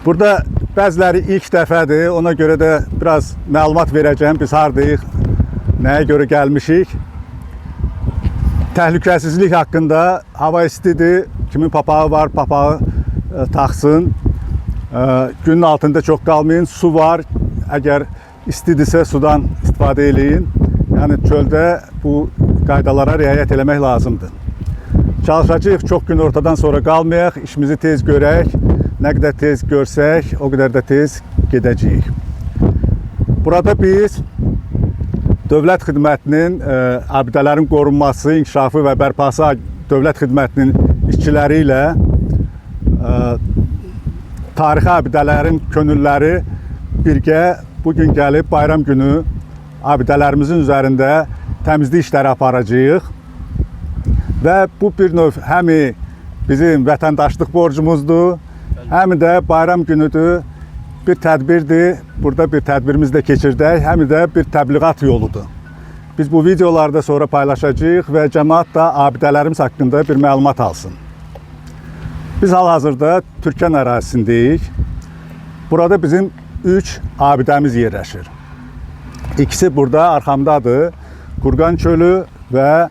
Burada bəziləri ilk dəfədir, ona görə də biraz məlumat verəcəyim. Biz hardayıq, nəyə görə gəlmişik. Təhlükəsizlik haqqında hava istidir, kimin papağı var, papağı taxsın. Günün altında çox qalmayın, su var. Əgər istidirsə sudan istifadə eləyin. Yəni çöldə bu qaydalara riayət eləmək lazımdır. Çalışacağıq çox gün ortadan sonra qalmayaq, işimizi tez görək. Nə qədər tez görsək, o qədər də tez gedəcəyik. Burada biz dövlət xidmətinin abidələrin qorunması, inkişafı və bərpası dövlət xidmətinin işçiləri ilə tarixi abidələrin könülləri birgə bu gün gəlib bayram günü abidələrimizin üzərində təmizlik işləri aparacağıq. Və bu bir növ həm bizim vətəndaşlıq borcumuzdur, həm də bayram günüdür, bir tədbirdir. Burada bir tədbirimizi də keçirdək, həm də bir təbliğat yoludur. Biz bu videolarda sonra paylaşacağıq və cəmaət da abidələrimiz haqqında bir məlumat alsın. Biz hal-hazırda Türkan ərazisindəyik. Burada bizim 3 abidəmiz yerləşir. İkisi burada arxamdadır. Kurqan çölü və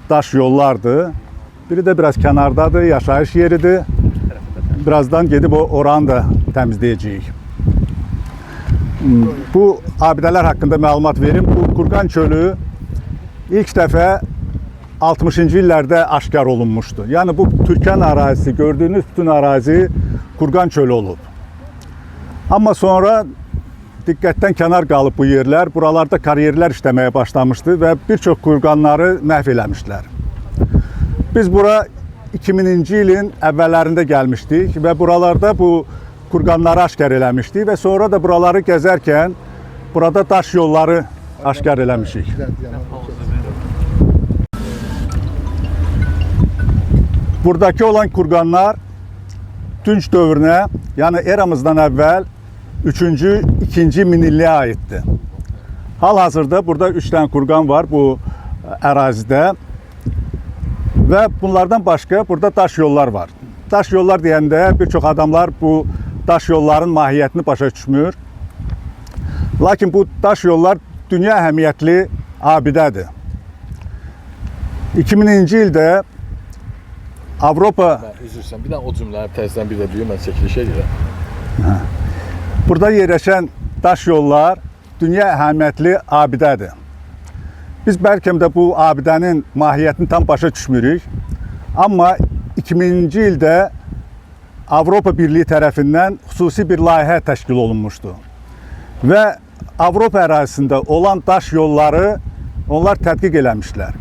daş yollardır. Biri də biraz kənardadır, yaşayış yeridir. Birazdan gedib oranı da təmizləyəcəyik. Bu abidələr haqqında məlumat verim. Bu Kurqan çölü ilk dəfə 60-cı illərdə aşkar olunmuşdu. Yəni bu Türkan ərazisi, gördüyünüz bütün ərazi Kurqan çölü olub. Amma sonra diqqətdən kənar qalıb bu yerlər. Buralarda karyerlər işləməyə başlamışdı və bir çox kurqanları məhv eləmişdilər. Biz bura 2000-ci ilin əvvəllərində gəlmişdik və buralarda bu kurqanları aşkar eləmişdik və sonra da buraları gəzərkən burada daş yolları aşkar eləmişik. Buradakı olan kurqanlar Tunc dövrünə, yəni eramızdan əvvəl 3-cü, 2-ci minilliyə aiddir. Hal-hazırda burada 3 dənə kurqan var bu ərazidə və bunlardan başqa burada daş yollar var. Daş yollar deyəndə bir çox adamlar bu daş yolların mahiyyətini başa düşmür. Lakin bu daş yollar dünya əhəmiyyətli abidədir. 2000-ci ildə Avropa Mən üzr istəyirəm. Bir dənə o cümləni təzədən bir də deyim, mən çəkiliş edirəm. Burada yerləşən daş yollar dünya əhəmiyyətli abidədir. Biz bəlkə də bu abidənin mahiyyətini tam başa düşmürük. Amma 2000-ci ildə Avropa Birliyi tərəfindən xüsusi bir layihə təşkil olunmuşdu. Və Avropa ərazisində olan daş yolları onlar tədqiq eləmişlər.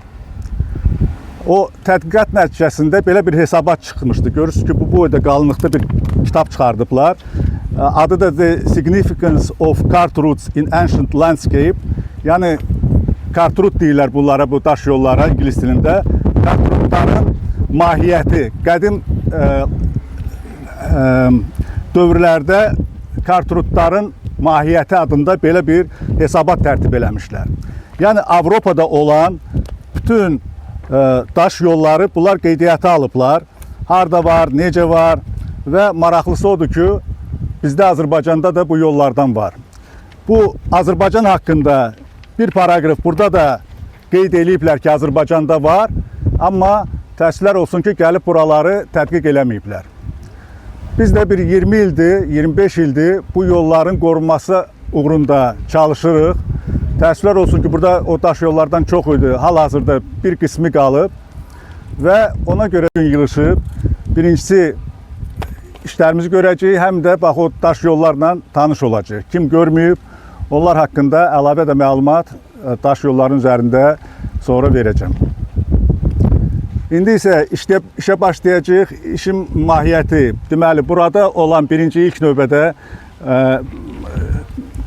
O tədqiqat nəticəsində belə bir hesabat çıxmışdı. Görürsünüz ki, bu boyda qalınlıqda bir kitab çıxardıblar. Adı da The Significance of Cart Routes in Ancient Landscape. Yəni cart route deyirlər bunlara, bu daş yollara ingilis dilində. Cart route-ların mahiyyəti, qədim dövrlərdə cart route-ların mahiyyəti adında belə bir hesabat tərtib eləmişlər. Yəni Avropada olan bütün daş yolları bunlar qeydiyyata alıblar. Harda var, necə var və maraqlısı odur ki, bizdə Azərbaycanda da bu yollardan var. Bu Azərbaycan haqqında bir paraqraf burada da qeyd eləyiblər ki, Azərbaycanda var, amma təəssüflər olsun ki, gəlib buraları tədqiq eləməyiblər. Biz də bir 20 ildir, 25 ildir bu yolların qorunması uğrunda çalışırıq. Təəssüflər olsun ki, burada o daş yollardan çox idi. Hal-hazırda bir qismi qalıb və ona görə gün yığışıb. Birincisi işlərimizi görəcəyik, həm də bax o daş yollarla tanış olacağıq. Kim görməyib, onlar haqqında əlavə də məlumat daş yolların üzərində sonra verəcəm. İndi isə işə başlayacağıq. İşin mahiyyəti, deməli burada olan birinci ilk növbədə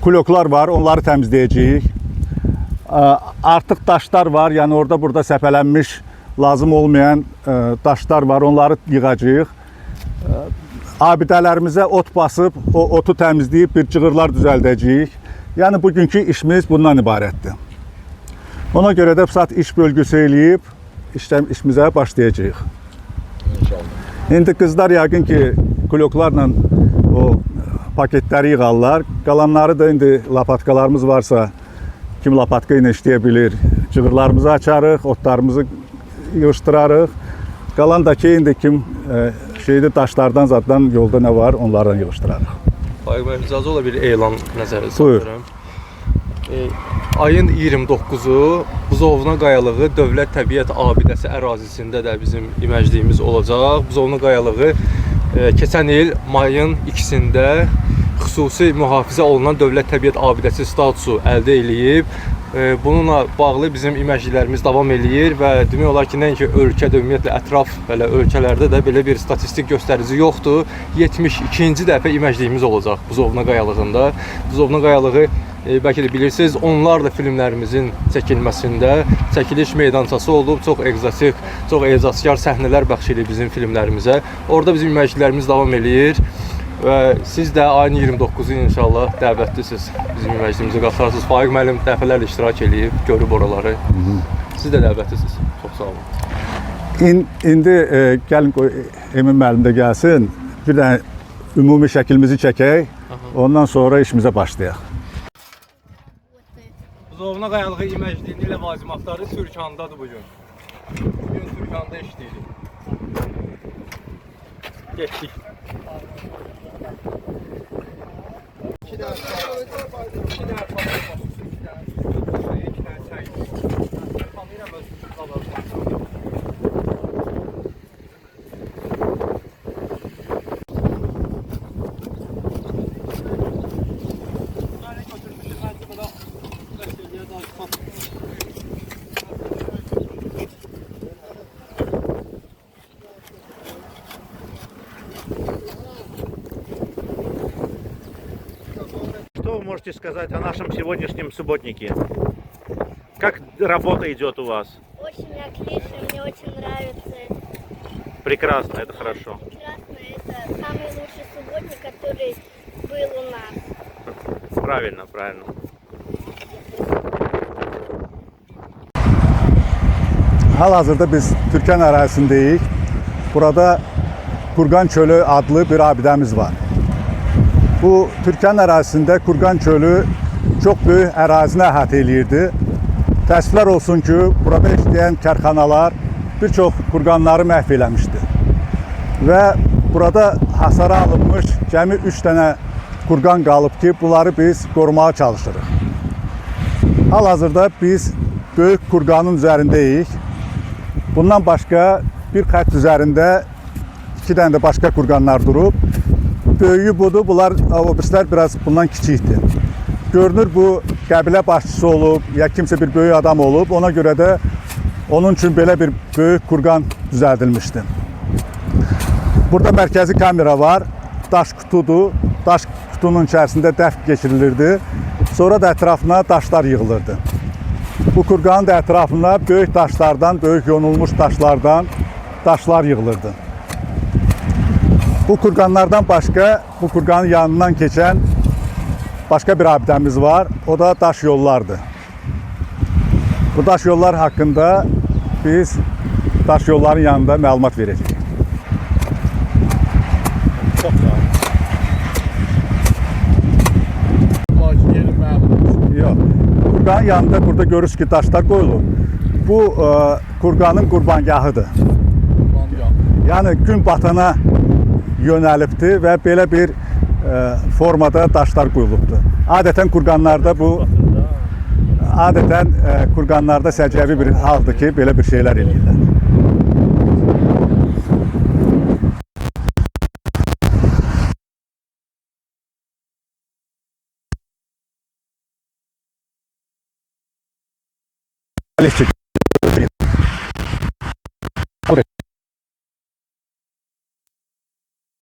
kuloklar var, onları təmizləyəcəyik. Artıq daşlar var, yəni orada burada səpələnmiş lazım olmayan daşlar var, onları yığacağıq. Abidələrimizə ot basıb, o otu təmizləyib bir cığırlar düzəldəcəyik. Yəni bugünkü işimiz bundan ibarətdir. Ona görə də bu saat iş bölgüsü eləyib işimizə başlayacağıq. İnşallah. İndi qızlar yəqin ki, kulyoklarla o paketləri yığarlar. Qalanları da indi lapatkalarımız varsa, kim lapatka ilə işləyə bilir, cığırlarımızı açarıq, otlarımızı yığışdırarıq. Qalan da ki, indi kim şeydə daşlardan zaddan yolda nə var, onlardan yığışdırarıq. Faiq müəllim, icazə ola bir elan nəzərə Buyur. saldıram. Ayın 29-u Buzovna Qayalığı Dövlət Təbiət Abidəsi ərazisində də bizim iməcliyimiz olacaq. Buzovna Qayalığı keçən il mayın 2-sində xüsusi mühafizə olunan Dövlət Təbiət Abidəsi statusu əldə eləyib. Bununla bağlı bizim iməcliklərimiz davam eləyir və demək olar ki, nəinki ölkədə, ümumiyyətlə ətraf belə ölkələrdə də belə bir statistik göstərici yoxdur. 72-ci dəfə iməcliyimiz olacaq Buzovna Qayalığında. Buzovna Qayalığı bəlkə də bilirsiniz, onlarla filmlərimizin çəkilməsində çəkiliş meydançası olub, çox ekzotik, çox ecazkar səhnələr bəxş eləyir bizim filmlərimizə. Orada bizim iməcliklərimiz davam eləyir və siz də ayın 29-u inşallah dəvətlisiniz. Bizim iməcliyimizə qatılarsınız. Faiq müəllim dəfələrlə iştirak eləyib, görüb oraları. Siz də dəvətlisiniz. Çox sağ olun. İndi gəlin qoy Emin müəllim də gəlsin. Bir dənə ümumi şəklimizi çəkək. Ondan sonra işimizə başlayaq. Buzovna Qayalığı iməcliyinin ləvazimatları Sürkandadır bu gün. Bugün Sürkanda işləyirik. Getdik. İki dənə çay, iki dənə çay, iki dənə çay. Tanıyıram özümü, qalarım. Mənə götürmüşüm, məncə belə bəs eləyə daha çıxaq. Что вы можете сказать о нашем сегодняшнем субботнике? Как работа идет у вас? Очень отлично, мне очень нравится. Прекрасно, это хорошо. Прекрасно, это самый лучший субботник, который был у нас. Правильно, правильно. Hal-hazırda biz Türkan ərazisindəyik. Burada Kurqan Çölü adlı bir abidəmiz var. Bu Türkan ərazisində Kurqan Çölü çox böyük ərazini əhatə eləyirdi. Təəssüflər olsun ki, burada işləyən kərxanalar bir çox kurqanları məhv eləmişdi. Və burada hasara alınmış cəmi 3 dənə kurqan qalıb ki, bunları biz qorumağa çalışırıq. Hal-hazırda biz böyük kurqanın üzərindəyik. Bundan başqa bir xətt üzərində 2 dənə də başqa kurqanlar durub. Böyüyü budur, bunlar, o birislər biraz bundan kiçikdir. Görünür bu qəbilə başçısı olub, ya kimsə bir böyük adam olub. Ona görə də onun üçün belə bir böyük kurqan düzəldilmişdi. Burada mərkəzi kamera var. Daş qutudur. Daş qutunun içərisində dəfn keçirilirdi. Sonra da ətrafına daşlar yığılırdı. Bu kurqanın da ətrafına böyük daşlardan, böyük yonulmuş daşlardan daşlar yığılırdı. Bu kurqanlardan başqa, bu kurqanın yanından keçən başqa bir abidəmiz var. O da daş yollardır. Bu daş yollar haqqında biz daş yolların yanında məlumat verəcəyik. Çox sağ olun. Lakin yerin məlum. Yox. Kurqanın yanında burada görürsünüz ki, daşlar qoyulub. Bu kurqanın qurbangahıdır. Qurban Yəni gün batana yönəlibdir və belə bir formada daşlar qoyulubdur. Adətən kurqanlarda bu adətən kurqanlarda səciyyəvi bir haldır ki, belə bir şeylər eləyirlər.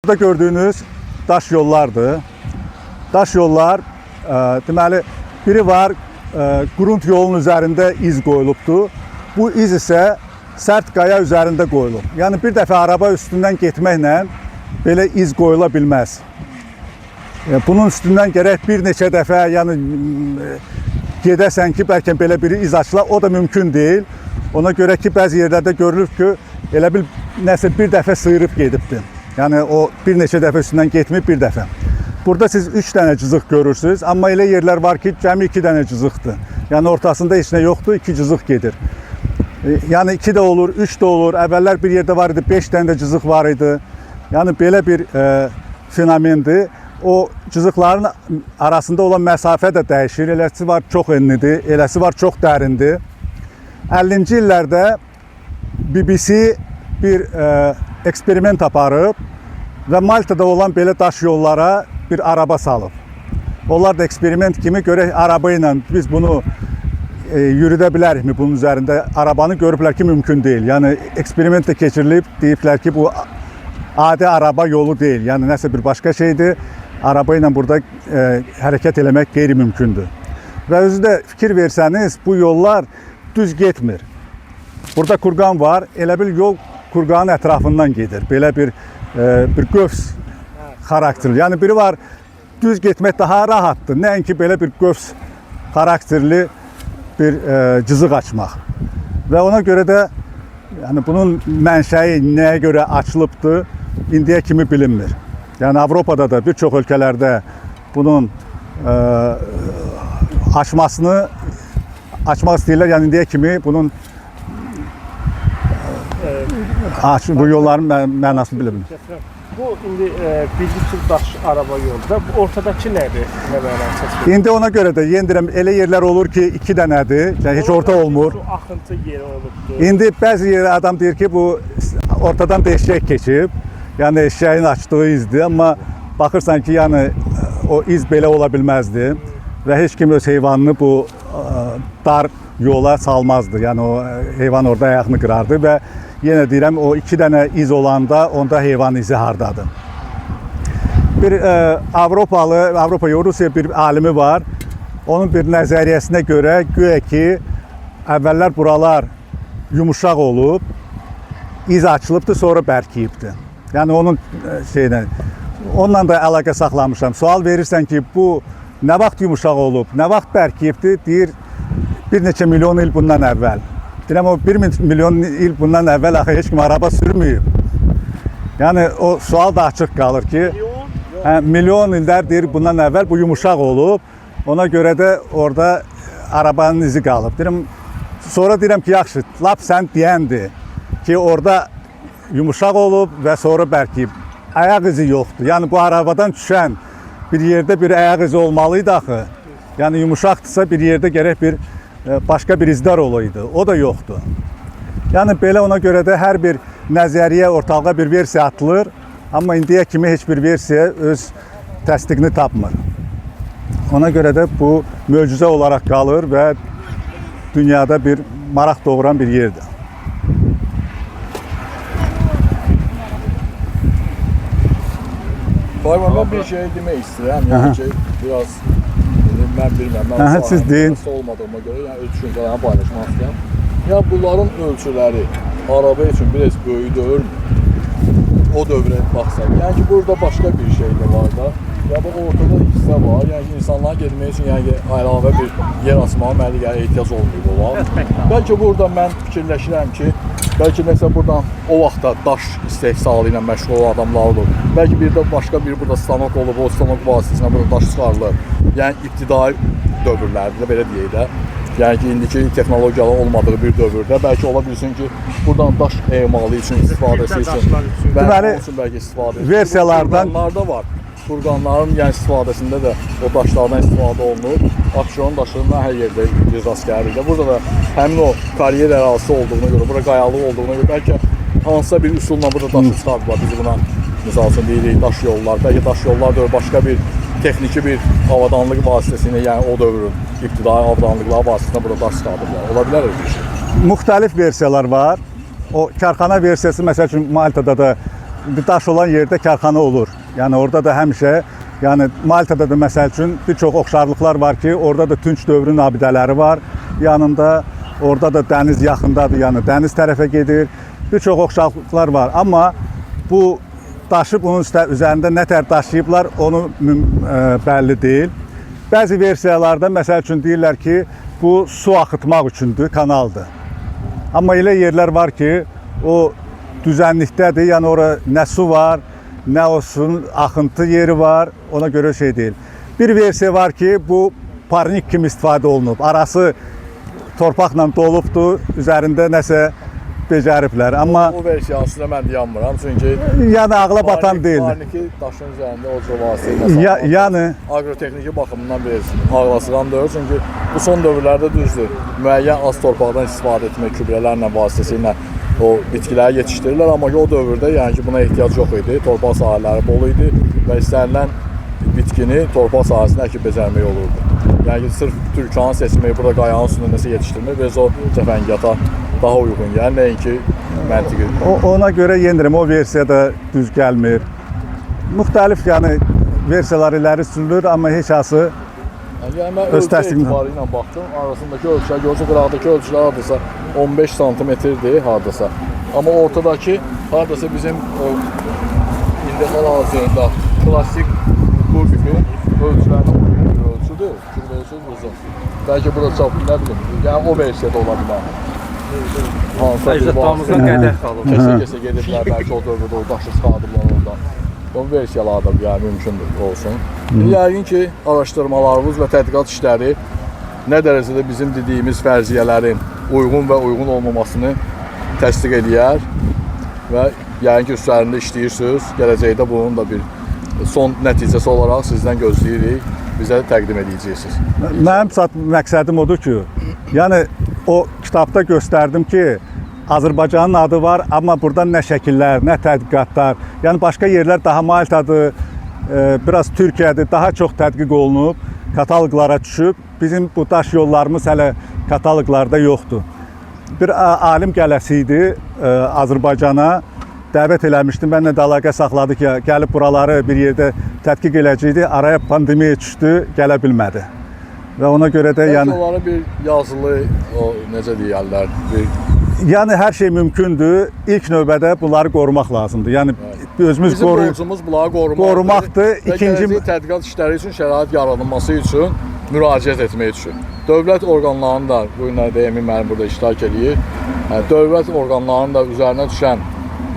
Burada gördüyünüz daş yollardır. Daş yollar, deməli, biri var, qurunt yolun üzərində iz qoyulubdur. Bu iz isə sərt qaya üzərində qoyulub. Yəni bir dəfə araba üstündən getməklə belə iz qoyula bilməz. Bunun üstündən gərək bir neçə dəfə, yəni gedəsən ki, bəlkə belə bir iz açıla, o da mümkün deyil. Ona görə ki, bəzi yerlərdə görülür ki, elə bil nəsə bir dəfə sıyırıb gedibdir. Yəni o bir neçə dəfə üstündən getməyib bir dəfə. Burada siz 3 dənə cızıq görürsünüz, amma elə yerlər var ki, cəmi 2 dənə cızıqdır. Yəni ortasında heç nə yoxdur, 2 cızıq gedir. Yəni 2 də olur, 3 də olur. Əvvəllər bir yerdə var idi, 5 dənə də cızıq var idi. Yəni belə bir fenomendir. O cızıqların arasında olan məsafə də dəyişir. Eləsi var çox enlidir, eləsi var çox dərindir. 50-ci illərdə BBC bir eksperiment aparıb və Maltada olan belə daş yollara bir araba salıb. Onlar da eksperiment kimi görək araba ilə biz bunu yürüdə bilərikmi bunun üzərində? Arabanı görüblər ki, mümkün deyil. Yəni eksperiment də keçirilib, deyiblər ki, bu adi araba yolu deyil. Yəni nəsə bir başqa şeydir. Araba ilə burada hərəkət eləmək qeyri-mümkündür. Və özü də fikir versəniz, bu yollar düz getmir. Burada kurqan var. Elə bil yol kurqanın ətrafından gedir. Belə bir bir qövs xarakterli. Yəni biri var düz getmək daha rahatdır. Nəinki belə bir qövs xarakterli bir cızıq açmaq. Və ona görə də yəni bunun mənşəyi nəyə görə açılıbdır, indiyə kimi bilinmir. Yəni Avropada da bir çox ölkələrdə bunun açmasını açmaq istəyirlər. Yəni indiyə kimi bunun bu yolların mənasını bilinmir. Bu indi bildik ki, daş araba yoldur. Bu ortadakı nədir? Nə mənada çəkilir? İndi ona görə də yenə deyirəm, elə yerlər olur ki, 2 dənədir. Yəni heç orta olmur. Su axıntı yeri olubdur. İndi bəzi yerə adam deyir ki, bu ortadan da eşək keçib. Yəni eşəyin açdığı izdir, amma baxırsan ki, yəni o iz belə ola bilməzdi və heç kim öz heyvanını bu dar yola salmazdı. Yəni o heyvan orada ayağını qırardı və yenə deyirəm, o 2 dənə iz olanda onda heyvan izi hardadır. Bir Avropa yox, Rusiya bir alimi var. Onun bir nəzəriyyəsinə görə güya ki, əvvəllər buralar yumuşaq olub, iz açılıbdır, sonra bərkiyibdir. Yəni onun şeylə, onunla da əlaqə saxlamışam. Sual verirsən ki, bu nə vaxt yumuşaq olub, nə vaxt bərkiyibdir, deyir bir neçə milyon il bundan əvvəl. Deyirəm, o 1 milyon il bundan əvvəl axı heç kim araba sürməyib. Yəni o sual da açıq qalır ki, milyon illər deyir bundan əvvəl bu yumuşaq olub, ona görə də orada arabanın izi qalıb. Deyirəm, sonra deyirəm ki, yaxşı, lap sən deyəndir ki, orada yumuşaq olub və sonra bərkiyib. Ayaq izi yoxdur. Yəni bu arabadan düşən bir yerdə bir ayaq izi olmalıydı axı. Yəni yumuşaqdırsa bir yerdə gərək bir başqa bir izlər olaydı. O da yoxdur. Yəni belə ona görə də hər bir nəzəriyyə ortalığa bir versiya atılır, amma indiyə kimi heç bir versiya öz təsdiqini tapmır. Ona görə də bu möcüzə olaraq qalır və dünyada bir maraq doğuran bir yerdir. Bayram, mən bir şey demək istəyirəm. Yəni ki, biraz mən bilmirəm. Mən Aha, siz deyin. Olmadığıma görə, yəni öz düşüncələrimi paylaşmaq istəyirəm. Ya bunların ölçüləri araba üçün biraz böyük deyilmi? O dövrə baxsaq. Yəni ki, burada başqa bir şey də var da. Ya bax ortada hissə var. Yəni ki, insanların getmək üçün yəni ki, əlavə bir yer açmağa mənə yəni ehtiyac olmayıb o vaxt. Bəlkə burada mən fikirləşirəm ki, bəlkə nəsə buradan o vaxtda daş istehsalı ilə məşğul olan adamlar olub. Bəlkə bir də başqa bir burada stanok olub, o stanok vasitəsilə burada daş çıxarılır. Yəni ibtidai dövrlərdə belə deyək də. Yəni ki, indiki texnologiyalar olmadığı bir dövrdə bəlkə ola bilsin ki, buradan daş emalı üçün istifadəsi üçün, Deməli, onun üçün bəlkə istifadə edilir. versiyalardan Qurğanlar da var. Qurğanların yəni istifadəsində də o daşlardan istifadə olunur. Abşeron daşından hər yerdə bir rast gəlirik də. Burada da həmin o karyer ərazisi olduğuna görə, bura qayalıq olduğuna görə bəlkə hansısa bir üsulla burada daşı çıxardılar. Biz buna misal üçün deyirik daş yollar. Bəlkə daş yollar da başqa bir texniki bir avadanlıq vasitəsilə, yəni o dövrün ibtidai avadanlıqları vasitəsilə burada daş çıxardıblar. Ola bilər elə bir şey. Müxtəlif versiyalar var. O karxana versiyası məsəl üçün Maltada da bir daş olan yerdə karxana olur. Yəni orada da həmişə, yəni Maltada da məsəl üçün bir çox oxşarlıqlar var ki, orada da Tunc dövrünün abidələri var yanında. Orada da dəniz yaxındadır, yəni dəniz tərəfə gedir. Bir çox oxşarlıqlar var, amma bu daşı bunun üzərində nə tər daşıyıblar, onu bəlli deyil. Bəzi versiyalarda məsəl üçün deyirlər ki, bu su axıtmaq üçündür, kanaldır. Amma elə yerlər var ki, o düzənlikdədir, yəni ora nə su var, nə olsun axıntı yeri var, ona görə şey deyil. Bir versiya var ki, bu parnik kimi istifadə olunub. Arası torpaqla dolubdur, üzərində nəsə becəriblər. Amma O versiya əslində mən dayanmıram, çünki yəni ağla batan deyil. Parniki daşın üzərində o cür vasitə ilə Ya, saxlamaq yəni aqrotexniki baxımından biraz ağlasılan deyil, çünki bu son dövrlərdə düzdür, müəyyən az torpaqdan istifadə etmək gübrələrlə vasitəsilə o bitkiləri yetişdirirlər, amma ki o dövrdə yəni ki buna ehtiyac yox idi, torpaq sahələri bol idi və istənilən bitkini torpaq sahəsində əkib becərmək olurdu. Yəni ki, sırf türkanı seçmək, burada qayanın üstündə nəsə yetişdirmək biraz o cəfəngiyata daha uyğun gəlir, nəinki məntiqi. Ona görə yenirəm o versiya da düz gəlmir. Müxtəlif yəni versiyalar iləri sürülür, amma heç hansı Yəni mən Öz ölçü təsdiqini- etibarı ilə baxdım, arasındakı ölçülər, görürsə qıraqdakı ölçülər hardasa 15 santimetrdir hardasa. Amma ortadakı hardasa bizim o indi hal-hazırda klassik kubikin ölçülərinə uyğun bir ölçüdür. Çünki ölçü uzun. Bəlkə burada çap, nə bilim, yəni o versiyada ola bilər. Hansısa bir Əcdadlarımızdan vasitə. qədər qalıb. Kəsə-kəsə gediblər, bəlkə o dövrdə o daşı çıxardıblar oradan. O versiyalar da yəni mümkündür olsun. Yəqin ki, araşdırmalarımız və tədqiqat işləri nə dərəcədə bizim dediyimiz fərziyyələrin uyğun və uyğun olmamasını təsdiq eləyər və yəqin ki, üstlərində işləyirsiniz. Gələcəkdə bunun da bir son nəticəsi olaraq sizdən gözləyirik, bizə təqdim edəcəksiniz. Mənim zat məqsədim odur ki, yəni o kitabda göstərdim ki, Azərbaycanın adı var, amma burada nə şəkillər, nə tədqiqatlar, yəni başqa yerlər daha Maltadır, biraz Türkiyədir, daha çox tədqiq olunub, kataloqlara düşüb. Bizim bu daş yollarımız hələ kataloqlarda yoxdur. Bir alim gələsi idi Azərbaycana, dəvət eləmişdim. Mənlə də əlaqə saxladı ki, gəlib buraları bir yerdə tədqiq eləyəcəkdi. Araya pandemiya düşdü, gələ bilmədi. Və ona görə də Bəlkə yəni onlara bir yazılı, o necə deyərlər, bir yəni hər şey mümkündür. İlk növbədə bunları qorumaq lazımdır. Yəni özümüz Bizim qoruyub borcumuz bunları qorumaqdır. Qorumaqdır. Və İkinci- gələcək tədqiqat işləri üçün şərait yaradılması üçün müraciət etmək üçün. Dövlət orqanlarının da bu günlərdə Emin müəllim burada iştirak eləyir. Yəni, dövlət orqanlarının da üzərinə düşən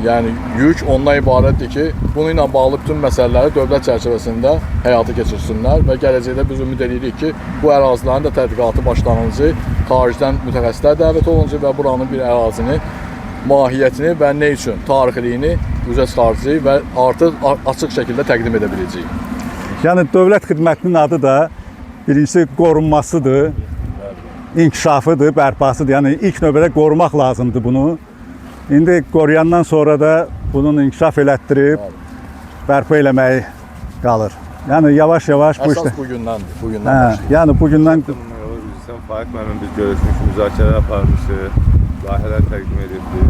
yəni yük ondan ibarətdir ki, bununla bağlı bütün məsələləri dövlət çərçivəsində həyata keçirsinlər və gələcəkdə biz ümid edirik ki, bu ərazilərin də tədqiqatı başlanılacaq, xaricdən mütəxəssislər dəvət olunacaq və buranın bir ərazini mahiyyətini və nə üçün tarixiliyini üzə çıxaracağıq və artıq açıq şəkildə təqdim edə biləcəyik. Yəni dövlət xidmətinin adı da birincisi qorunmasıdır, inkişafıdır, bərpasıdır. Yəni ilk növbədə qorumaq lazımdır bunu. İndi qoruyandan sonra da bunun inkişaf elətdirib bərpa eləməyi qalır. Yəni yavaş-yavaş bu Əsas işdə. bugündəndir, bugündən Hə, başlayır. yəni bugündən Üzrə Faiq müəllim biz görüşmüş, müzakirələr aparmışıq, layihələr təqdim edibdi.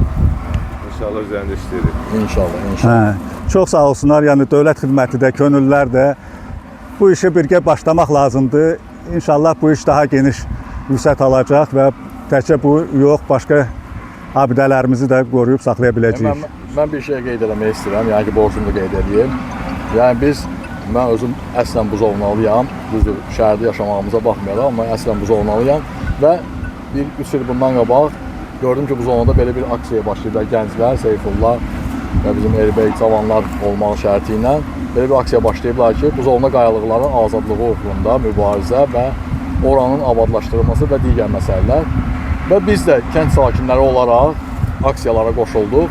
İnşallah üzərində işləyirik. İnşallah, inşallah. Hə, çox sağ olsunlar. Yəni dövlət xidməti də, könüllülər də bu işə birgə başlamaq lazımdır. İnşallah bu iş daha geniş vüsət alacaq və təkcə bu yox, başqa abidələrimizi də qoruyub saxlaya biləcəyik. Mən bir şey qeyd eləmək istəyirəm, yəni ki, borcumu da qeyd eləyim. Yəni mən özüm əslən Buzovnalıyam. Düzdür, şəhərdə yaşamağımıza baxmayaraq, amma əslən Buzovnalıyam və bir 3 il bundan qabaq gördüm ki, Buzovnada belə bir aksiyaya başlayıblar gənclər, Seyfullah və bizim Elbey cavanlar olmaq şərti ilə belə bir aksiya başlayıblar ki, Buzovna qayalıqlarının azadlığı uğrunda mübarizə və oranın abadlaşdırılması və digər məsələlər. Və biz də kənd sakinləri olaraq aksiyalara qoşulduq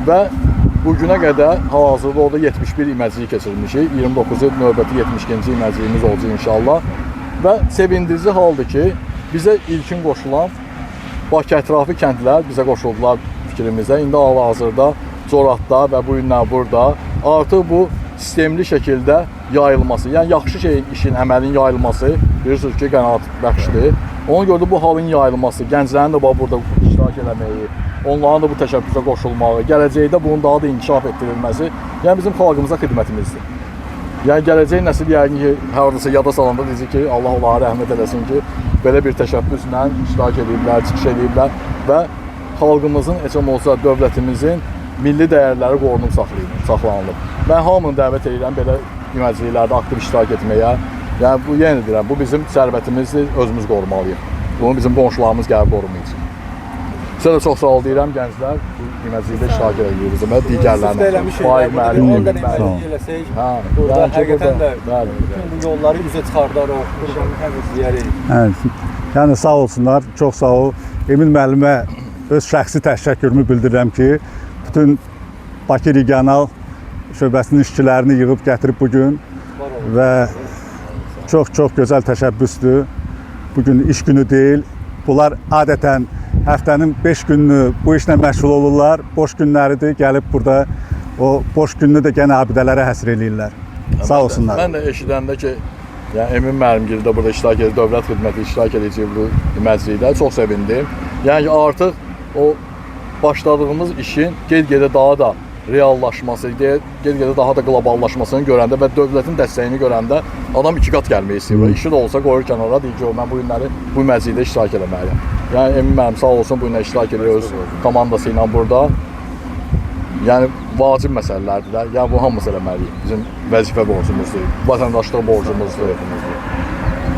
və bu günə qədər hal-hazırda orada 71 iməclik keçirmişik. 29-u növbəti 72-ci iməcliyimiz olacaq inşallah. Və sevindirici haldır ki, bizə ilkin qoşulan Bakı ətrafı kəndlər bizə qoşuldular fikrimizə. İndi hal-hazırda Coradda və bu günlər burada artıq bu sistemli şəkildə yayılması, yəni yaxşı şeyin, işin, əməlin yayılması bilirsiniz ki, qənaət bəxşdir. Ona görə də bu halın yayılması, gənclərin də bax burada iştirak eləməyi, onların da bu təşəbbüsə qoşulmağı, gələcəkdə bunun daha da inkişaf etdirilməsi, yəni bizim xalqımıza xidmətimizdir. Yəni gələcək nəsil yəqin ki, hardasa yada salanda deyəcək ki, Allah onlara rəhmət eləsin ki, belə bir təşəbbüslə iştirak ediblər, çıxış ediblər və xalqımızın, heç olmasa dövlətimizin milli dəyərləri qorunub saxlanılıb. Mən hamını dəvət edirəm belə iməcliklərdə aktiv iştirak etməyə. Yəni bu yenə deyirəm, bu bizim sərvətimizdir, özümüz qorumalıyıq. Bunu bizim qonşularımız gəlib qorumayacaq. Sizə də çox sağ ol deyirəm gənclər. Bu iməclikdə iştirak edirsiniz və digərlərinə. Faik müəllim, müəllim, Emin müəllim. eləsək, Hə, burada yəni ki, həqiqətən də bəli. bütün bu yolları üzə çıxardarıq, qurbanı təmizləyərik. Hə, yəni sağ olsunlar, çox sağ ol. Emin müəllimə öz şəxsi təşəkkürümü bildirirəm ki, bütün Bakı Regional şöbəsinin işçilərini yığıb gətirib bu gün və çox-çox gözəl təşəbbüsdür. Bu gün iş günü deyil. Bunlar adətən həftənin 5 gününü bu işlə məşğul olurlar. Boş günləridir, gəlib burada o boş gününü də gənə abidələrə həsr eləyirlər. Sağ olsunlar. Mən də eşidəndə ki, yəni Emin müəllimgil də burada iştirak edir, dövlət xidməti iştirak edəcək bu iməclikdə çox sevindim. Yəni ki, artıq o başladığımız işin get-gedə daha da reallaşması, get-gedə daha da qloballaşmasını görəndə və dövlətin dəstəyini görəndə adam iki qat gəlmək istəyir. İşi də olsa qoyur kənara, deyir ki, mən bu günləri bu məclikdə iştirak eləməliyəm. Yəni Emin müəllim sağ olsun bu günlər iştirak edir öz komandası ilə burada. Yəni vacib məsələlərdir də. Yəni bu hamısı eləməliyik. Bizim vəzifə borcumuzdur, vətəndaşlıq borcumuzdur.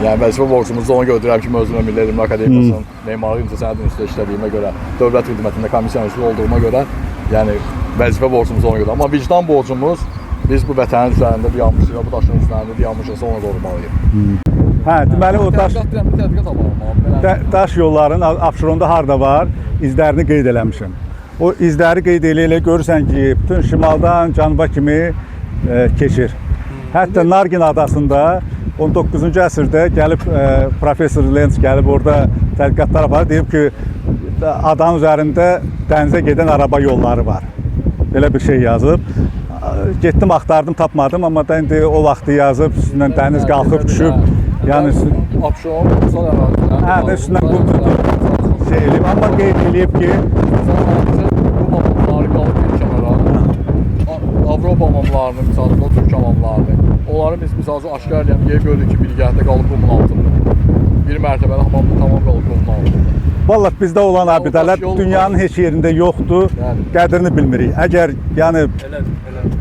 Yəni vəzifə borcumuzdur. Ona görə deyirəm ki, mən özümə Milli Elmlər Akademiyasının Memarlıq İncəsənət Institutunda işlədiyimə görə, dövlət xidmətində komissiyanın üzvü olduğuma görə, yəni vəzifə borcumuz ona görə. Amma vicdan borcumuz biz bu vətənin üzərində dayanmışıq, bu daşın üzərində dayanmışıqsa onu qorumalıyıq. Hə, deməli o daş Tədqiqat aparmalı. Daş yolların Abşeronda harda var, izlərini qeyd eləmişəm. O izləri qeyd elə-elə görürsən ki, bütün şimaldan cənuba kimi keçir. Hətta Nargin adasında 19-cu əsrdə gəlib professor Lenz gəlib orada tədqiqatlar aparır, deyib ki, adanın üzərində dənizə gedən araba yolları var. Belə bir şey yazıb. Getdim, axtardım, tapmadım, amma da indi o vaxtı yazıb, üstündən dəniz qalxıb düşüb. Yəni Abşeron qumsal ərazilərinin Hə, də üstündən qum tutub şey eləyib, amma qeyd eləyib ki, Qum hamamları qalıb bir kənara. Avropa hamamlarını, misal üçün, o türk hamamlarını, onları biz misal üçün aşkar eləyəm, yer gördük ki, bir gəhdə qalıb qumun altında. Bir mərtəbəli hamam tamam qalıb qumun altında. vallah bizdə olan abidələr yol dünyanın heç yerində yoxdur, Bəli. qədrini bilmirik. Əgər yəni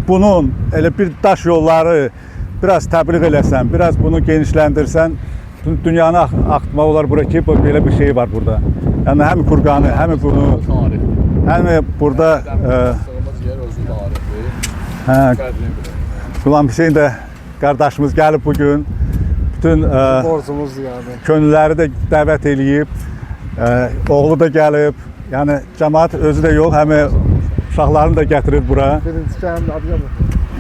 bunun elə bir daş yolları biraz təbliğ eləsən, biraz bunu genişləndirsən, dünyanı axıtmaq olar bura ki, belə bir şey var burada. Yəni həm Kurqanı, həm bunu, Tarix. həm burada Basdığımız yer özü tarixdir. hə, Qədrini bilir. Qulam Hüseyn də qardaşımız gəlib bu gün. Bütün Borcumuzdur yəni. könülləri də dəvət eləyib, oğlu da gəlib. Yəni cəmaət özü də yox, həm uşaqlarını da gətirib bura. Birinci gələm adı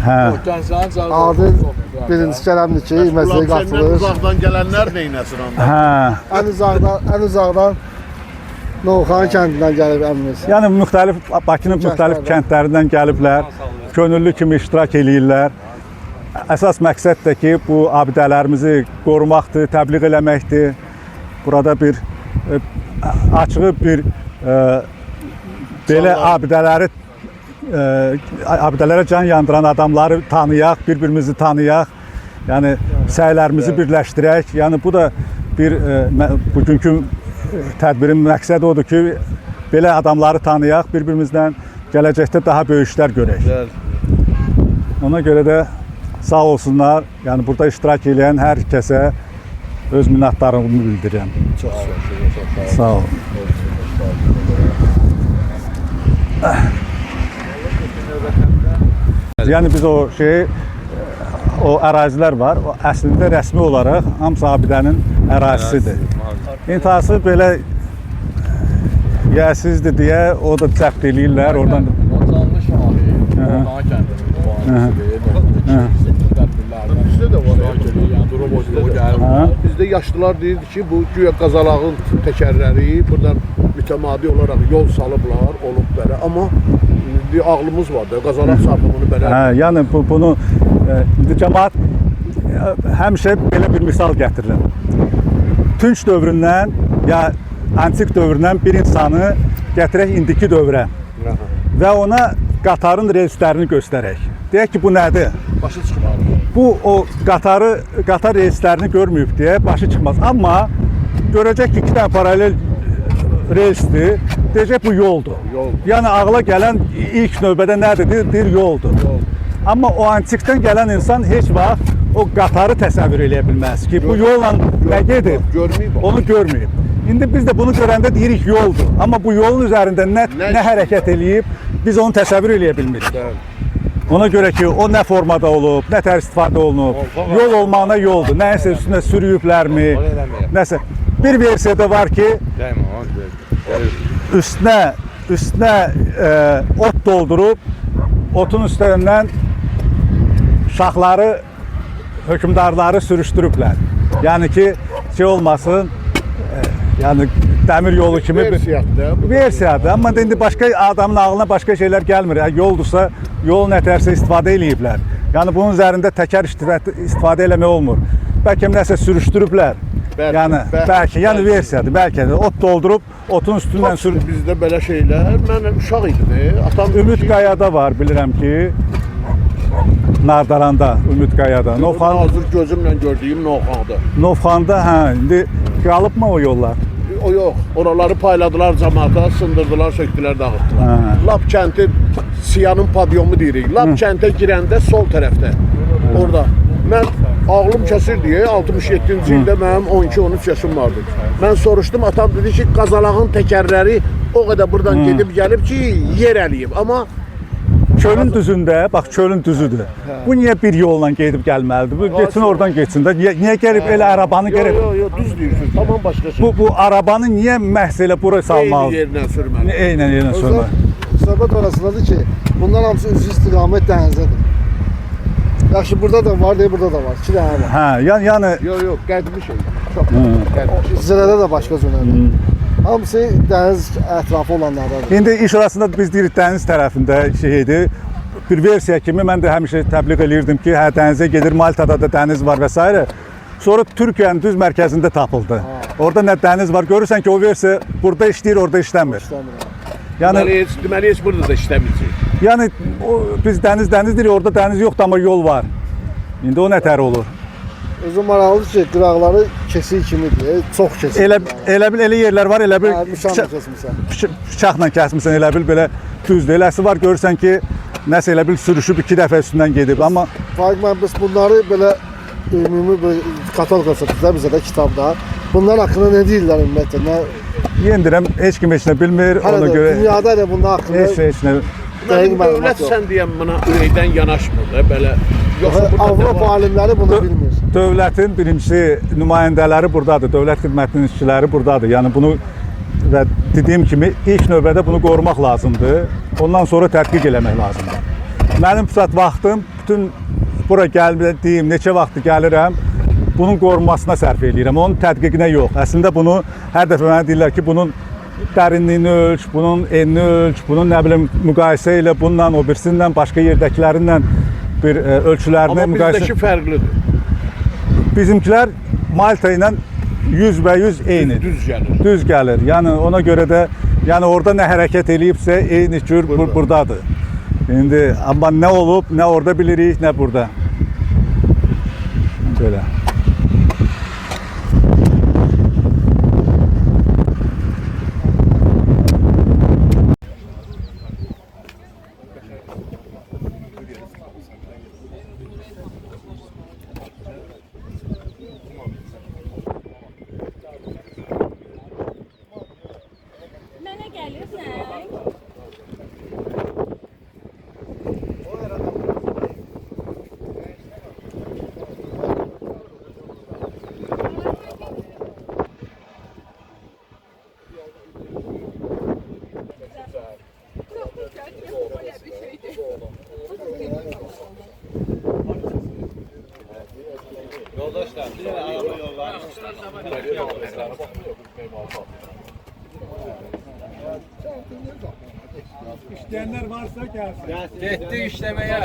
Hə. Yox, gənclərin cəlb Adil olması çox mühümdür. birinci gələmdir ki, məsələyə Qulamhüseyndən qatılır. uzaqdan gələnlər neynəsin onda? Hə. Ən uzaqdan Novxanı kəndindən gəlib əmimiz. Yəni müxtəlif Bakının müxtəlif kəndlərindən gəliblər. Könüllü kimi iştirak eləyirlər. Əsas məqsəd də ki, bu abidələrimizi qorumaqdır, təbliğ eləməkdir. Burada bir açığı bir belə abidələri abidələrə can yandıran adamları tanıyaq, bir-birimizi tanıyaq. Yəni səylərimizi birləşdirək. Yəni bu da bir bugünkü tədbirin məqsədi odur ki, belə adamları tanıyaq, bir-birimizdən gələcəkdə daha böyük işlər görək. Ona görə də sağ olsunlar. Yəni burada iştirak edən hər kəsə öz minnətdarlığımı bildirirəm. Çox sağ olun, çox sağ olun. Sağ olun. Yəni biz o şey o ərazilər var. O əslində rəsmi olaraq hamısı abidənin ərazisidir. İntihası belə yəsizdir deyə o da zəbt eləyirlər oradan. O canlı şahid, Novxanı kəndinin mühandisidir. Tədbirlərdə Bizdə də var. iştirak edir. Yəni durub o gəlir. Hə? Bizdə yaşlılar deyirdi ki, bu güya qazalağın təkərləri buradan mütəmadi olaraq yol salıblar, olub belə. Amma indi ağlımız var da, qazalaq sarxımını belə. Hə, yəni bunu indi cəmaət həmişə belə bir misal gətirirəm. Tunc dövründən ya antik dövründən bir insanı gətirək indiki dövrə və ona qatarın relslərini göstərək. Deyək ki, bu nədir? Başı çıxmır. Bu o qatar relslərini görməyib deyə başı çıxmaz. Amma görəcək ki, iki dənə paralel relsdir. Deyəcək bu yoldur. Yol. Yəni ağla gələn ilk növbədə nədir? Deyir yoldur. Amma o antikdən gələn insan heç vaxt o qatarı təsəvvür eləyə bilməz ki, bu yolla nə gedib? Görməyib. Onu görməyib. İndi biz də bunu görəndə deyirik yoldur. Amma bu yolun üzərində nə hərəkət eləyib, biz onu təsəvvür eləyə bilmirik. Ona görə ki, o nə formada olub, nə tər istifadə olunub, yol olmağına yoldur. Nəyisə üstünə sürüyüblərmi, nəsə. Bir versiya da var ki, üstünə ot doldurub, otun üstündən şahları, hökmdarları sürüşdürüblər. Yəni ki, şey olmasın, yəni dəmir yolu kimi bir Versiyadır. versiyadır. Amma indi başqa adamın ağlına başqa şeylər gəlmir. Yəni, yoldursa, yol nətərsə istifadə eləyiblər. Yəni bunun üzərində təkər istifadə eləmək olmur. Bəlkə nəsə sürüşdürüblər. Bəlkə, Yəni bəlkə, yəni versiyadır. Bəlkə də ot doldurub otun üstündən sür. Bizdə belə şeylər, mən uşaq idim. Atam Ümid Qayada var, bilirəm ki, Nardaranda, Ümid Qayada. Novxan hazır gözümlə gördüyüm Novxandır. Novxanda, hə, indi qalıbmı o yollar? O yox, oraları payladılar camaata, sındırdılar, söktülər, dağıtdılar. Hə. Lap kəndi Siyanın padyomu deyirik. Lap kəndə girəndə sol tərəfdə. Orada. Mən ağlım kəsir deyə 67-ci ildə mənim 12-13 yaşım vardı. Mən soruşdum, atam dedi ki, Qazalağın təkərləri o qədər buradan gedib gəlib ki, yer əliyib. Amma Çölün düzündə, bax çölün düzüdür. Bu niyə bir yolla gedib gəlməlidir? Bu getsin oradan getsin də. Niyə gəlib elə arabanı gəlib? Yox, yox, düz deyirsiniz. Tamam başqa şey. Bu arabanı niyə məhz elə bura salmalıdır? Eyni yerlə sürməli. Eynən yerlə sürməli. Söhbət orasındadır ki, bunlar hamısı üzü istiqamət dənizədir. Yaxşı, burada da var, deyə burada da var. 2 dənə var. Hə, yəni Yox, yox, qədimi şey. Çox qədimi şey. Zirədə də başqa cürədir. Hamısı dəniz ətrafı olanlardadır. İndi iş orasında biz deyirik dəniz tərəfində şey idi. Bir versiya kimi mən də həmişə təbliğ eləyirdim ki, hə dənizə gedir, Maltada da dəniz var və s. Sonra Türkiyənin düz mərkəzində tapıldı. Orada nə dəniz var, görürsən ki, o versiya burada işləyir, orada işləmir. İşləmir. Yəni Deməli heç burada da işləməyəcək. Yəni o, biz dəniz deyirik, orada dəniz yoxdur, amma yol var. İndi o nətər olur? Özü maraqlıdır ki, qıraqları kesik kimidir, çox kesik. Elə bil elə yerlər var, elə bil Hə, bıçaqla kəsmisən. Bıçaqla kəsmisən, elə bil belə düzdür. Eləsi var, görürsən ki, nəsə elə bil sürüşüb 2 dəfə üstündən gedib, amma Faiq müəllim, biz bunları belə ümumi bir katalog göstərdilər bizə də kitabda. Bunlar haqqında nə deyirlər ümumiyyətlə? Nə, yenə deyirəm, heç kim heç nə bilmir. hələ Ona də görə dünyada elə bunun haqqında heç nə. dəqiq məlumat Dövlət yox. sən deyən buna ürəkdən yanaşmır da belə. Yoxsa burada nə Avropa var? alimləri bunu bilmir. Dövlətin birincisi nümayəndələri burdadır, dövlət xidmətinin işçiləri burdadır. Yəni bunu və dediyim kimi ilk növbədə bunu qorumaq lazımdır. Ondan sonra tədqiq eləmək lazımdır. Mənim pusat vaxtım bütün bura gəldiyim neçə vaxtı gəlirəm, bunun qorunmasına sərf eləyirəm, onun tədqiqinə yox. Əslində bunu hər dəfə mənə deyirlər ki, bunun dərinliyini ölç, bunun enini ölç, bunun nə bilim müqayisə ilə bununla, o birisindən, başqa yerdəkilərinlə bir ölçülərini Amma müqayisə. bizdəki fərqlidir. Bizimkilər Malta ilə 100% eynidir. Düz gəlir. Düz gəlir. Yəni ona görə də, yəni orada nə hərəkət eləyibsə eyni cür buradadır. İndi amma nə olub, nə orada bilirik, nə burada. Belə. Mənə gəlir zəng. İstəyənlər varsa gəlsin. Getdik işləməyə.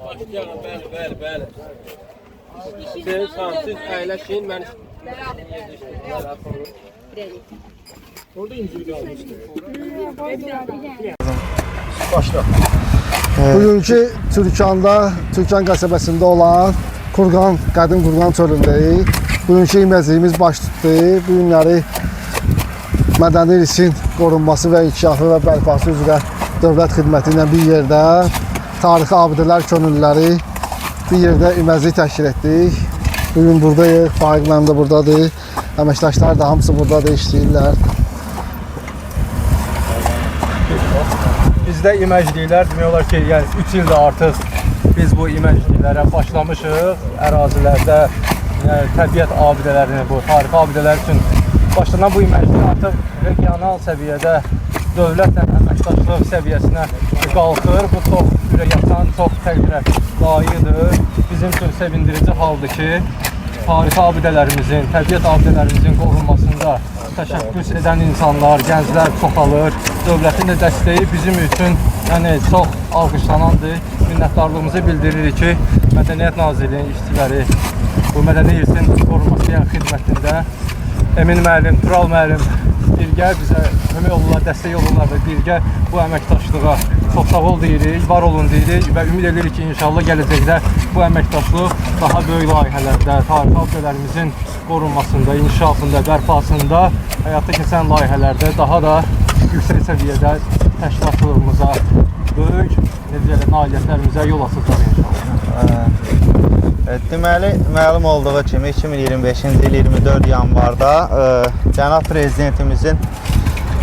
Başlayalım, bəli, bəli, bəli. Siz, siz əyləşin, mən Bugünkü Türkanda, Türkan qəsəbəsində olan Kurqan, qədim Kurqan çölündəyik. Bugünkü iməcliyimiz baş tutdu. Bu günləri mədəni irsin qorunması və inkişafı və bərpası üzrə dövlət xidməti ilə bir yerdə tarixi abidələr könüllüləri bir yerdə iməclik təşkil etdik. Bu gün buradayıq, Faiq müəllim də buradadır. Əməkdaşlar da hamısı buradadır, işləyirlər. Bizdə iməcliklər demək olar ki, yəni 3 ildir artıq biz bu iməcliklərə başlamışıq. Ərazilərdə yəni, təbiət abidələrini, bu tarixi abidələr üçün başlanan bu iməclik artıq regional səviyyədə dövlətlə əməkdaşlıq səviyyəsinə qalxır. Bu çox ürəkatan, çox təqdirə layiqdir. Bizim üçün sevindirici haldır ki, tarixi abidələrimizin, təbiət abidələrimizin qorunmasında təşəbbüs edən insanlar, gənclər çoxalır. Dövlətin də dəstəyi bizim üçün yəni çox alqışlanandır. Minnətdarlığımızı bildiririk ki, Mədəniyyət Nazirliyinin işçiləri bu mədəni irsin qorunması yəni xidmətində Emin müəllim, Tural müəllim birgə bizə kömək olurlar, dəstək olurlar və birgə bu əməkdaşlığa çox sağ ol deyirik, var olun deyirik və ümid edirik ki, inşallah gələcəkdə bu əməkdaşlıq daha böyük layihələrdə, tarixi abidələrimizin qorunmasında, inkişafında, bərpasında, həyata keçən layihələrdə daha da yüksək səviyyədə təşkilatçılığımıza, böyük necə nailiyyətlərimizə yol açacaq inşallah. Deməli, məlum olduğu kimi 2025-ci il 24 yanvarda cənab prezidentimizin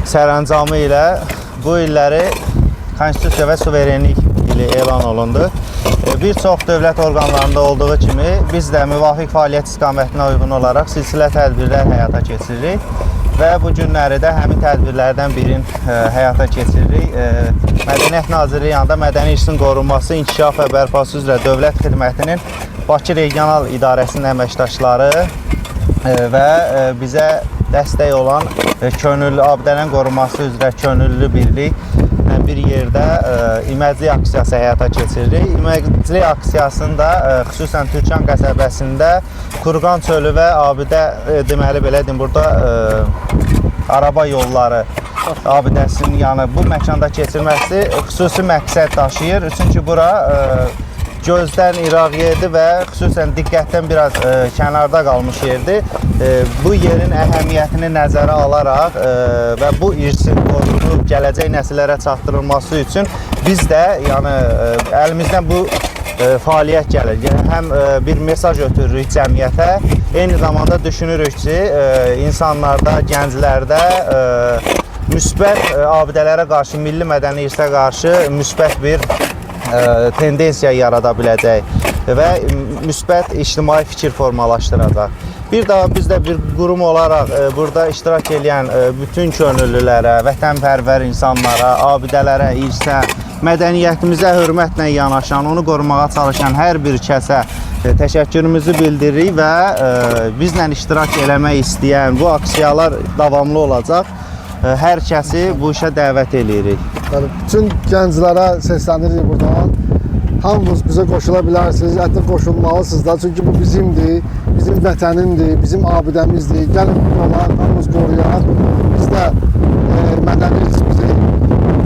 sərəncamı ilə bu illəri Konstitusiya və suverenlik ili elan olundu. Bir çox dövlət orqanlarında olduğu kimi biz də müvafiq fəaliyyət istiqamətinə uyğun olaraq silsilə tədbirlər həyata keçiririk və bu günləri də həmin tədbirlərdən birini həyata keçiririk. Mədəniyyət Nazirliyi yanında mədəni irsin qorunması, inkişaf və bərpası üzrə dövlət xidmətinin Bakı Regional İdarəsinin əməkdaşları və bizə dəstək olan könüllü abidələrin qorunması üzrə könüllü birlik bir yerdə iməclik aksiyası həyata keçiririk. İməclik aksiyasında xüsusən Türkan qəsəbəsində Kurqan çölü və abidə deməli belə deyim burada araba yolları abidəsinin yanı bu məkanda keçirməsi xüsusi məqsəd daşıyır. Çünki bura gözdən iraq yerdir və xüsusən diqqətdən biraz kənarda qalmış yerdir. Bu yerin əhəmiyyətini nəzərə alaraq və bu irsin qorunub gələcək nəsillərə çatdırılması üçün biz də yəni əlimizdən bu fəaliyyət gəlir. Yəni, həm bir mesaj ötürürük cəmiyyətə, eyni zamanda düşünürük ki, insanlarda, gənclərdə müsbət abidələrə qarşı, milli mədəni irsə qarşı müsbət bir tendensiya yarada biləcək və müsbət ictimai fikir formalaşdıracaq. Bir daha biz də bir qurum olaraq burada iştirak edən bütün könüllülərə, vətənpərvər insanlara, abidələrə, irsə, mədəniyyətimizə hörmətlə yanaşan, onu qorumağa çalışan hər bir kəsə təşəkkürümüzü bildiririk və bizlə iştirak eləmək istəyən bu aksiyalar davamlı olacaq. Hər kəsi bu işə dəvət eləyirik. Yəni, bütün gənclərə səslənirik buradan. Hamınız bizə qoşula bilərsiniz, hətta qoşulmalısınız da. Çünki bu bizimdir, bizim vətənimdir, bizim abidəmizdir. Gəlin burada olaq, hamımız qoruyaq. Biz də mədəni irsimizi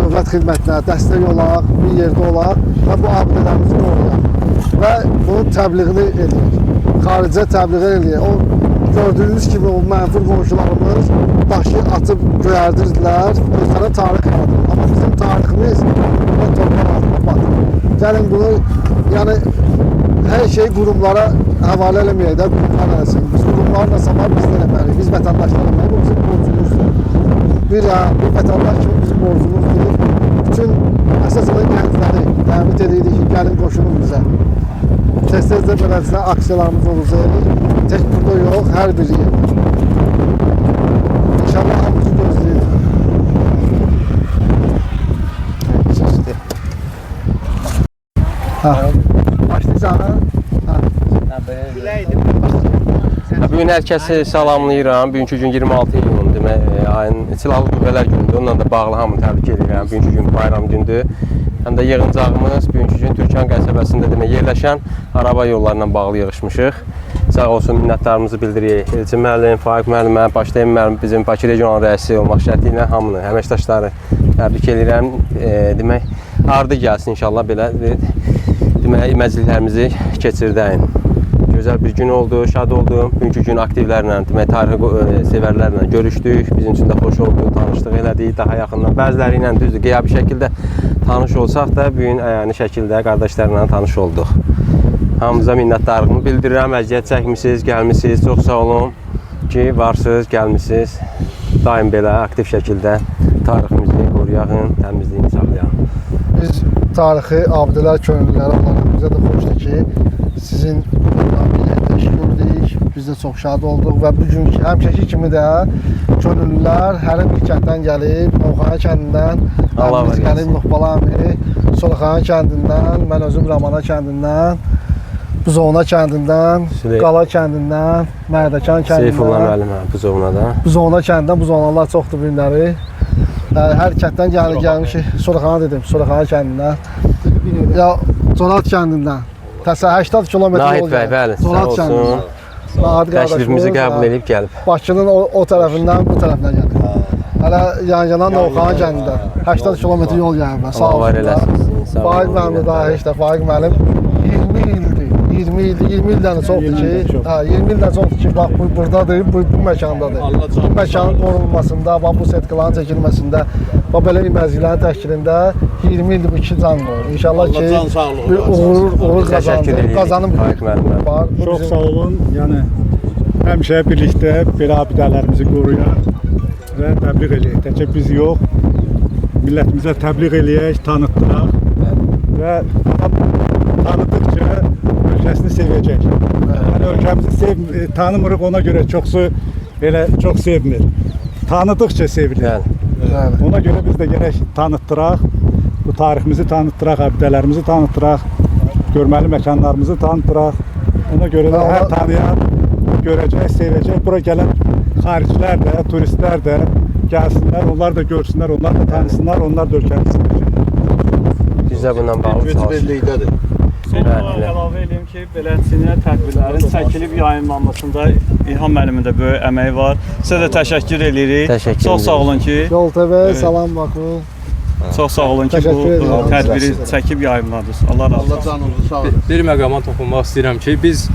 dövlət xidmətinə dəstək olaq, bir yerdə olaq və bu abidələrimizi qoruyaq. Və bunun təbliğini edirik. Xaricə təbliğ edirik. O, gördüyünüz kimi o mənfur qonşularımız daşı atıb göyərdirdilər, özlərə tarix yaradır. Amma bizim tariximiz burada torpaq altında batır. Gəlin bunu, yəni hər şeyi qurumlara həvalə eləməyək də, qurumlar eləsin. Biz qurumlarla sabah biz də eləməliyik, biz vətəndaşlar eləməliyik, bu bizim borcumuzdur. Bir vətəndaş kimi bizim borcumuzdur. Bütün əsas olan gəncləri dəvət edirik ki, gəlin qoşulun bizə. Tez-tez də beləsinə aksiyalarımız olacaq. Tək burada yox, hər bir yerdə. İnşallah hamımızı gözləyirik. Başlayacaq, ha? Bugün hər kəsi salamlayıram. Bugünkü gün 26 iyun, demək, ayın Silahlı Qüvvələr günüdür. Onunla da bağlı hamını təbrik edirəm. Bugünkü gün bayram gündür. Həm də yığıncağımız bugünkü gün Türkan qəsəbəsində demək, yerləşən araba yollarla bağlı yığışmışıq. Sağ olsun, minnətdarımızı bildiririk. Elçin müəllim, Faiq müəllimə, başda Emin müəllim, bizim Bakı regional rəisi olmaq şərti ilə hamını, əməkdaşları təbrik edirəm. Demək, ardı gəlsin inşallah belə demək, məclislərimizi keçirdəyin. Gözəl bir gün oldu, şad oldum. Bugünkü gün aktivlərlə, demək, tarixi sevərlərlə görüşdük. Bizim üçün də xoş oldu, tanışlıq elədik daha yaxından. Bəziləri ilə düzdür, qiyabi şəkildə tanış olsaq da, bugün əyani şəkildə qardaşlarla tanış olduq. Hamınıza minnətdarlığımı bildirirəm. Əziyyət çəkmisiniz, gəlmisiniz. Çox sağ olun ki, varsınız, gəlmisiniz. Daim belə aktiv şəkildə tariximizi qoruyağın, təmizliyini saxlayaq. Biz tarixi abidələr könüllüləri olaraq bizə də xoşdur ki, sizin bir iş gördük. Biz də çox şad olduq və bugünkü həmişəki kimi də könüllülər hər bir kənddən gəlib, Novxanı kəndindən, əmimiz gəlib Nuhbala əmi, Solaxanı kəndindən, mən özüm Ramana kəndindən, Buzovna kəndindən, Qala kəndindən, Mərdəkan kəndindən. Seyfullah müəllim, hə, Buzovnada. Buzovna kəndindən, Buzovnalar çoxdur bu günləri. Hər kənddən gəlmişik, Solaxana dedim, Solaxana kəndindən. Ya Conat kəndindən. Təsəvvür 80 kilometr yol. Nahid bəy, bəli, sağ olsun. Təklifimizi qəbul edib gəlib. Bakının o tərəfindən bu tərəfinə gəlib. Hələ yan-yana Novxanı kəndindən 80 kilometr yol gəliblər. Sağ olsunlar. Faiq müəllim daha heç də Faiq müəllim 20 ildir. 20 ildir, 20 ildən çoxdur ki, hə, 20 ildən çoxdur ki, bax bu burdadır, bu məkandadır. Bu məkanın qorunmasında, bax bu setkaların çəkilməsində, bax belə iməzliklərin təşkilində 20 ildir bu iki can qoyur. İnşallah ki, bir uğur qazandı. Qazanıb var. Çox sağ olun. Yəni həmişə birlikdə belə abidələrimizi qoruyaq və təbliğ eləyək. Təkcə biz yox, millətimizə təbliğ eləyək, tanıtdıraq və tanıdıqca ölkəsini sevəcək. Yəni ölkəmizi tanımırıq, ona görə çoxsu elə çox sevmir. Tanıdıqca sevilir. Ona görə biz də gərək tanıtdıraq, bu tariximizi tanıtdıraq, abidələrimizi tanıtdıraq, görməli məkanlarımızı tanıtdıraq. Ona görə də hər tanıyan görəcək, sevəcək. Bura gələn xaricilər də, turistlər də gəlsinlər, onlar da görsünlər, onlar da tanısınlar, onlar da ölkəni sevəcək. Biz də bununla bağlı çalışırıq. Son olaraq əlavə eləyim ki, beləsinə tədbirlərin çəkilib yayımlanmasında İlham müəllimin də böyük əməyi var. Sizə də təşəkkür eləyirik. Çox sağ olun ki. Yol TV, salam Baku. Çox sağ olun ki, bu tədbiri çəkib yayımladınız. Allah razı olsun. Allah canınızı sağ olsun. Bir məqama toxunmaq istəyirəm ki, biz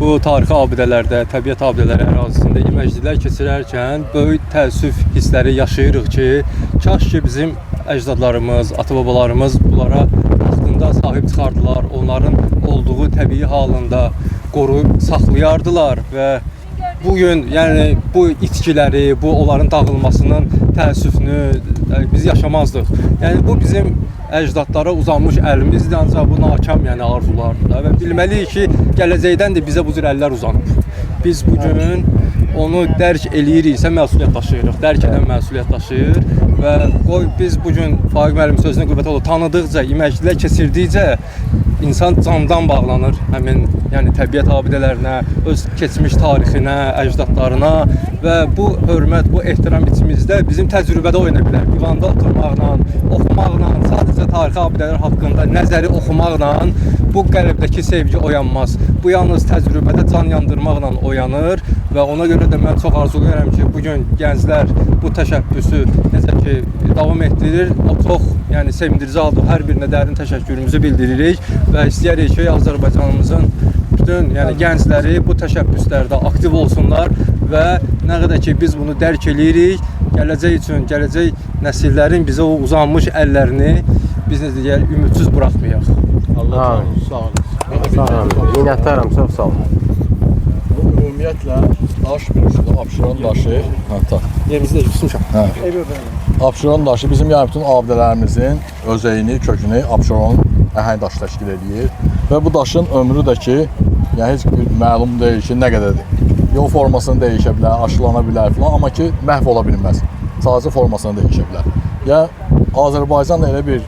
bu tarixi abidələrdə, təbiət abidələri ərazisində iməcliklər keçirərkən böyük təəssüf hissləri yaşayırıq ki, kaş ki bizim əcdadlarımız, ata-babalarımız bunlara vaxtında sahib çıxardılar, onların olduğu təbii halında qoruyub saxlayardılar və bugün yəni bu itkiləri, bu onların dağılmasının təəssüfünü biz yaşamazdıq. Yəni bu bizim əcdadlara uzanmış əlimizdir, ancaq bu nakam yəni arzulardır da və bilməliyik ki, gələcəkdən də bizə bu cür əllər uzanıb. Biz bugün onu dərk eləyiriksə məsuliyyət daşıyırıq, dərk edən məsuliyyət daşıyır və qoy biz bugün Faiq müəllim sözünə qüvvət olur, tanıdıqca, iməcliklər keçirdikcə insan candan bağlanır həmin yəni təbiət abidələrinə, öz keçmiş tarixinə, əcdadlarına və bu hörmət, bu ehtiram içimizdə bizim təcrübədə oyna bilər. Divanda oturmaqla, oxumaqla, sadəcə tarixi abidələr haqqında nəzəri oxumaqla bu qəlbdəki sevgi oyanmaz. Bu yalnız təcrübədə can yandırmaqla oyanır və ona görə də mən çox arzulayıram ki, bugün gənclər bu təşəbbüsü necə ki davam etdirir, o çox yəni sevindirici haldır. Hər birinə dərin təşəkkürümüzü bildiririk və istəyirik ki, Azərbaycanımızın bütün yəni gəncləri bu təşəbbüslərdə aktiv olsunlar və nə qədər ki biz bunu dərk eləyirik, gələcək üçün, gələcək nəsillərin bizə o uzanmış əllərini biz necə deyək, ümidsiz buraxmayaq. Allah canınızı sağ olsun. Sağ olun. Minnətdaram, çox sağ olun. Bu ümumiyyətlə daş bilirsiniz, Abşeron daşı. Hə, Yerimizdə tutmuşam. Hə. Abşeron daşı bizim yəni bütün abidələrimizin özəyini, kökünü Abşeron əhəng daşı təşkil eləyir və bu daşın ömrü də ki, yəni heç bir məlum deyil ki, nə qədərdir. Yol formasını dəyişə bilər, aşılana bilər filan, amma ki məhv ola bilməz. Sadəcə formasını dəyişə bilər. Yəni Azərbaycan da elə bir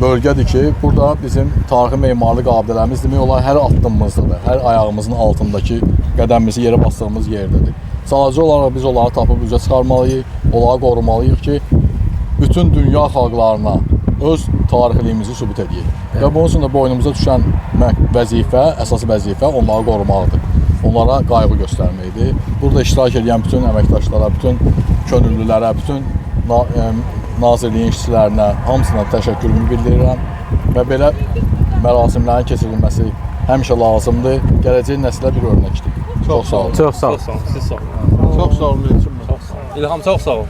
bölgədir ki, burada bizim tarixi memarlıq abidələrimiz demək olar hər addımımızdadır, hər ayağımızın altındakı qədəmimizi yerə basdığımız yerdədir. Sadəcə olaraq biz onları tapıb üzə çıxarmalıyıq, onları qorumalıyıq ki, bütün dünya xalqlarına öz tarixliyimizi sübut edəyik. Və bunun üçün də boynumuza düşən vəzifə, əsas vəzifə onları qorumaqdır. Onlara qayğı göstərməkdir. Burada iştirak edən bütün əməkdaşlara, bütün könüllülərə, bütün nazirliyin işçilərinə, hamısına təşəkkürümü bildirirəm və belə mərasimlərin keçirilməsi həmişə lazımdır. Gələcək nəslə bir örnəkdir. Çox sağ olun. Çox sağ olun. Siz sağ olun. Çox sağ olun. Çox sağ olun. İlham çox sağ olun.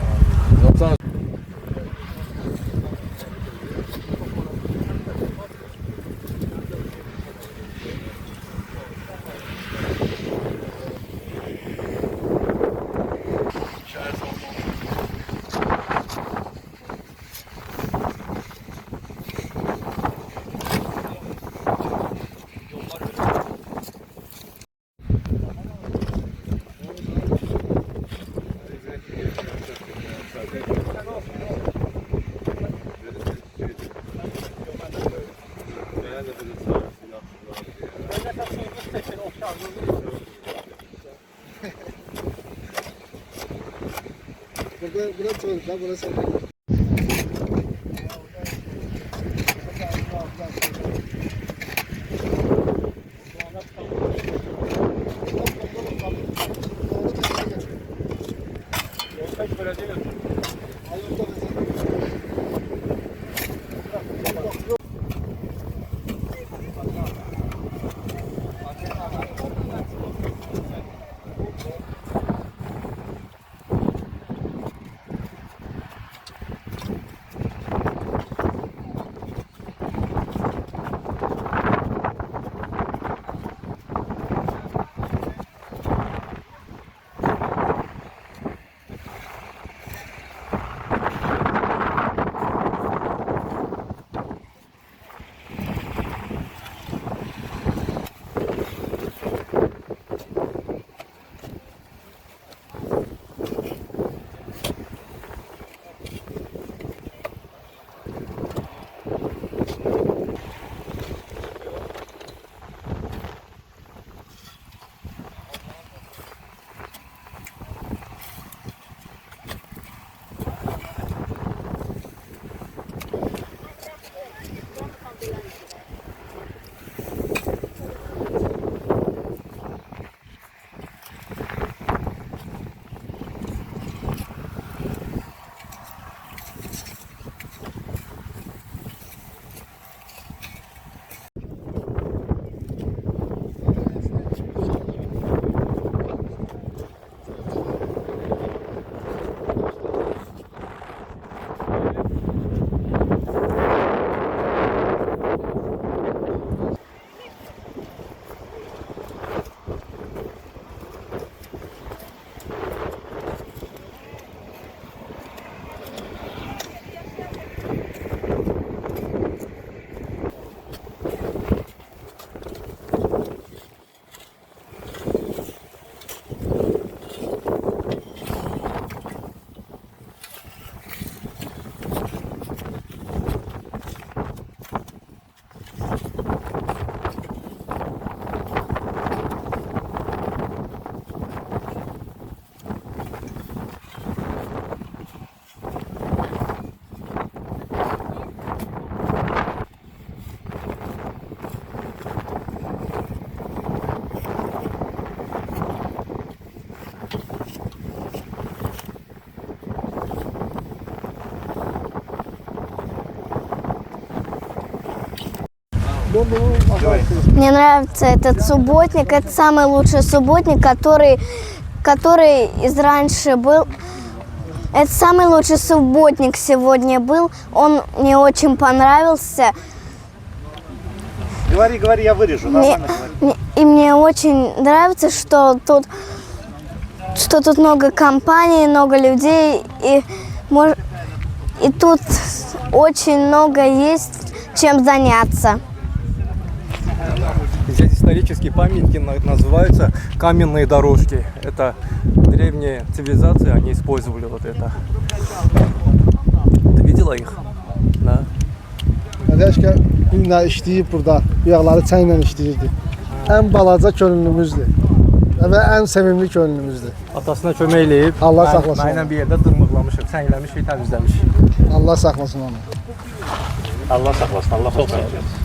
Burada, bura çöl, da burası. Мне нравится этот субботник. Это самый лучший субботник, который из раньше был. Это самый лучший субботник сегодня был. Он мне очень понравился. Говори, говори, я вырежу. Нормально говори. И мне очень нравится, что тут много компаний, много людей, и тут очень много есть чем заняться. Здесь исторические памятники называются каменные дорожки. Это древние цивилизации, они использовали вот это. Ты видела их? Да. Əlbəttə, günlə işləyib burada, buyaqları çayla işləyirdi. Ən balaca könüllümüzdür və ən sevimli könüllümüzdür. Atasına kömək eləyib. Allah saxlasın. Mənlə bir yerdə dırmıqlamışıq, çəngləmişik, təmizləmişik. Allah saxlasın onu. Allah saxlasın, Allah saxlasın.